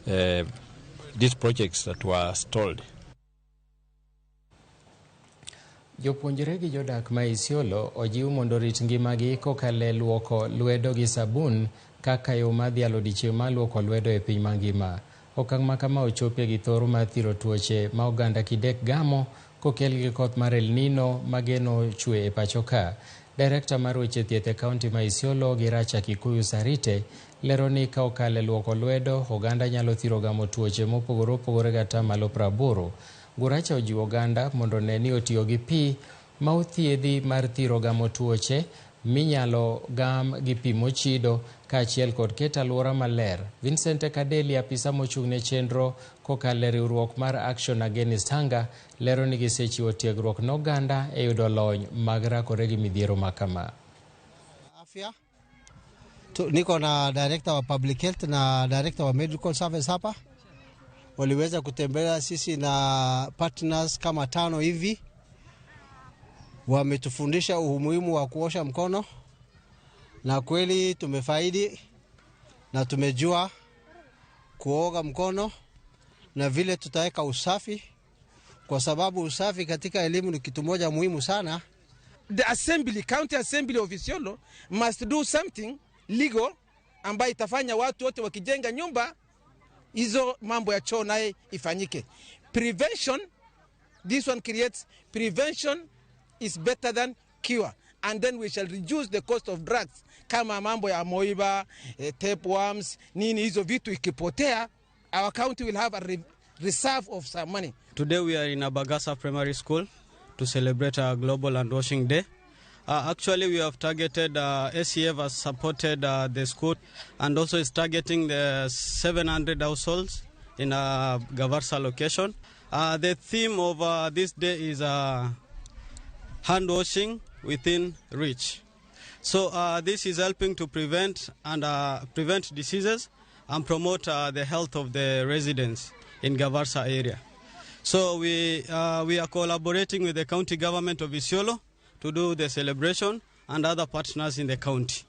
these projects that were stalled. Jopuonjre gi jodak ma Isiolo ojiw mondo orit ngimagi kokalo e luoko lwedo gi sabun kaka yo mar dhialo odiechieng' mar luoko lwedo e piny mangima. Okang' ma kama ochopie gi thoro mar thiro tuoche ma oganda kidek gamo kokel gi koth mar El Nino mageno chwe e pacho ka. Direkta mar weche thieth e kaunti ma Isiolo gi Racha Kikuyu Sarite lero ni ka okalo e luoko lwedo, oganda nyalo thiro gamo tuoche mopogore opogore gi atamalo 80. Guracha ojiwo oganda mondo one ni otiyo gi pi ma othiedhi mar thiro gamo tuoche minyalo gam gi pi mochido kaachiel kod keto alwora maler. Vincent Kadeli, apisa mochung' ne chenro kokalo e riwruok mar Action Against Hunger, lero ni gisechiwo tiegruok ne oganda e yudo lony mag rakore gi midhiero ma kama. Afya. Niko na director wa public health na director wa medical service hapa. Waliweza kutembelea sisi na partners kama 5 hivi. Wametufundisha umuhimu wa kuosha mkono na kweli tumefaidi na tumejua kuoga mkono na vile tutaweka usafi, kwa sababu usafi katika elimu ni kitu moja muhimu sana. The assembly, county assembly of Isiolo must do something legal ambayo itafanya watu wote wakijenga nyumba hizo mambo ya choo naye ifanyike. Prevention, this one creates prevention is better than cure, and then we shall reduce the cost of drugs kama mambo ya amoeba, tapeworms, nini hizo vitu ikipotea, our county will have a reserve of some money. Today we are in Abagasa Primary School to celebrate our Global Hand Washing Day. Actually, we have targeted, ACF has supported the school and also is targeting the 700 households in Gavarsa location. The theme of this day is hand washing within reach. So this is helping to prevent and prevent diseases and promote the health of the residents in Gavarsa area. So we are collaborating with the county government of Isiolo to do the celebration and other partners in the county.